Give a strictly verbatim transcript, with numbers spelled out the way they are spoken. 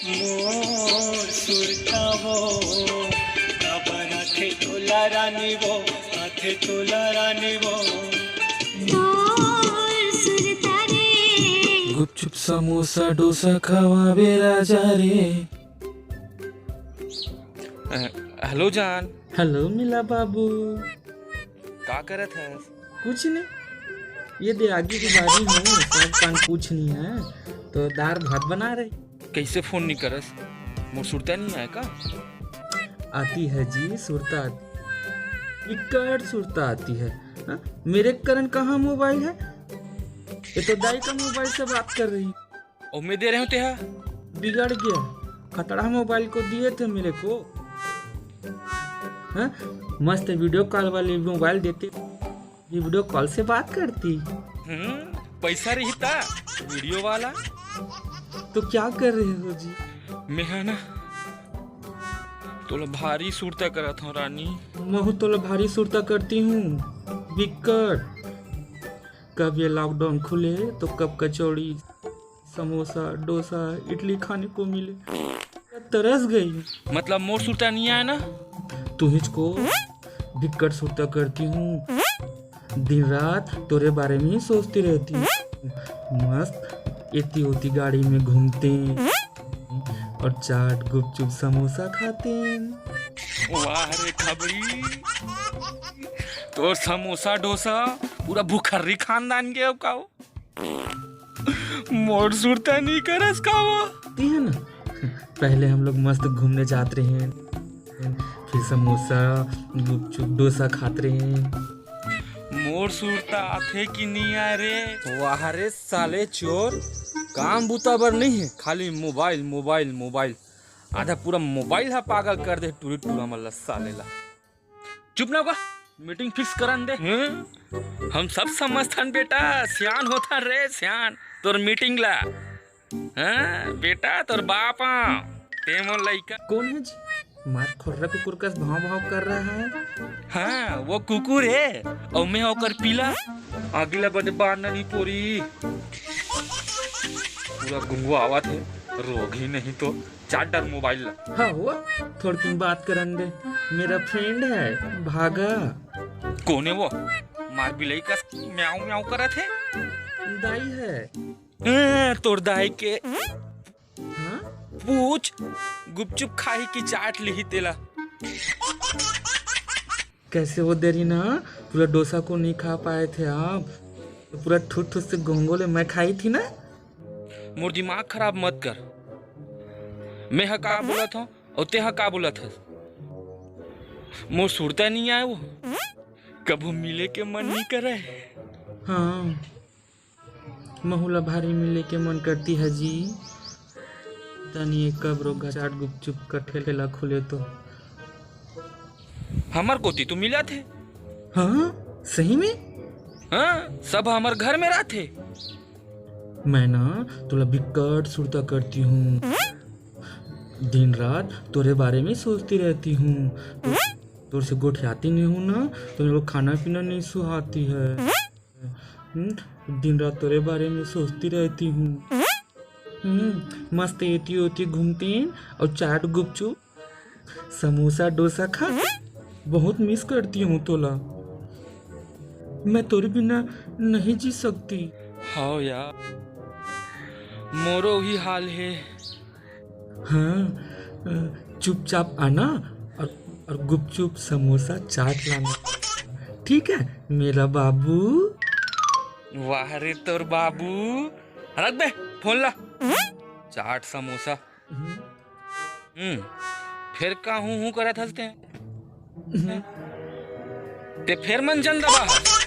मोर सुरता वो, काबर आथे तोला रानी वो, आथे तोला रानी वो। मोर सुरता रे। गुपचुप समोसा डोसा खवाबे राजा रे। अ, हेलो जान। हेलो मिला बाबू। का करत हस? कुछ नहीं, ये दे आगे के बारी में साग पान कुछ नहीं है, तो दार भात बना रहे। कैसे फोन नहीं करस? मोर सुरता नहीं आए का? आती है जी सुरता, आती, विकट सुरता आती है। हाँ? मेरे कारण कहाँ मोबाइल है? ये तो दाई का मोबाइल से बात कर रही। और मैं दे रहे हूँ तेहा। बिगड़ गया, खतरा मोबाइल को दिए थे मेरे को। हाँ? मस्त वीडियो कॉल वाले मोबाइल देते, ये वीडियो कॉल से बात करती। हम्म, पैसा रहिता वीडियो वाला। तो क्या कर रहे हो जी? मैं है ना, तोला भारी सुरता करत हूँ रानी। महू तोला भारी सुरता करती हूँ, बिकट। कब ये लॉकडाउन खुले तो कब कचौड़ी, समोसा, डोसा, इडली खाने को मिले। तरस गई। मतलब मोर सुरता नहीं आए ना? तुहिच को बिकट सुरता करती हूँ। दिन रात तोरे बारे में ही सोचती रहती हूँ। मस्त एती ओती गाड़ी में घूमते और चाट, गुपचुप, समोसा खाते। वाह रे खबरी, तोर समोसा डोसा पूरा भुखर्री खानदान के अब का हो? मोर सुरता नहीं करस का वो? ती है ना, पहले हम लोग मस्त घूमने जात रहे, फिर समोसा, गुपचुप, डोसा खात रहे। मोर सुरता आथे कि नहीं आए रे? वाह रे साले चोर, काम बुता बर नहीं है, खाली मोबाइल, मोबाइल, मोबाइल। आधा पूरा मोबाइल हा पागल कर दे टूरी टूरा मन ला, साले ला। चुप ना होगा, मीटिंग फिक्स करन दे। हैं? हम सब समझथन बेटा, सियान होथन रे सियान। तोर मीटिंग ला, हाँ बेटा, तोर बाप हाँ, ते मोर लइका। कौन है जी? मार खुर्रा कुकुर कस भाव भाव कर रहा है। हाँ, वो कुकुर है, और मैं ओकर पीला। अगला बदे बार नहीं पोरी। पूरा गुंगवा आवत है, रोग ही नहीं तो। चाट डर मोबाइल ला। हाँ वो, थोड़किन बात करन दे। मेरा फ्रेंड है, भागा। कौन है वो? मार बिलाई कस म्याऊ म्याऊ करत है। दाई है। ए, तोर दाई के। हाँ? पूछ, गुपचुप खाही की चाट लिही तेला। कैसे वो देरी ना, पूरा डोसा को नहीं खा पाए थे आप, तो पूरा ठूस ठूस से घोंघो ले मैं खाई थी ना। मोर दिमाग खराब मत कर। मैं ह का बोलत हूँ और ते ह का बोलत हस? मोर सुरता नहीं आए वो, कभू मिले के मन नहीं करे। हाँ, महू ला भारी मिले के मन करती है जी। तनी एक कब रोगा चाट गुपचुप का ठेला खुले तो। हमर कोती तो मिलत हे। हाँ, सही में? हाँ, सब हमर घर में रहत हे। मैं ना तोला बिकट सुरता करती हूँ, दिन रात तोरे बारे में सोचती रहती हूँ। तो, तोर से गोठियाती नहीं हूँ ना, तो मेरे को खाना पीना नहीं सुहाती है। हम्म, दिन रात तोरे बारे में सोचती रहती हूँ। हम्म, मस्त एती ओती घूमती और चाट गुपचुप समोसा डोसा खा, बहुत मिस करती हूँ तोला। मैं तोरे बिना नहीं जी सकती। हाँ यार, मोरो ही हाल है। हाँ, अ, चुपचाप आना और, और गुपचुप समोसा चाट लाना, ठीक है मेरा बाबू? वाह रे तोर बाबू। रख बे फोन ला। चाट समोसा। हम्म। हम्म, फिर का हूँ हूँ करत हस ते? हम्म। ते फिर मन जन दबा हस।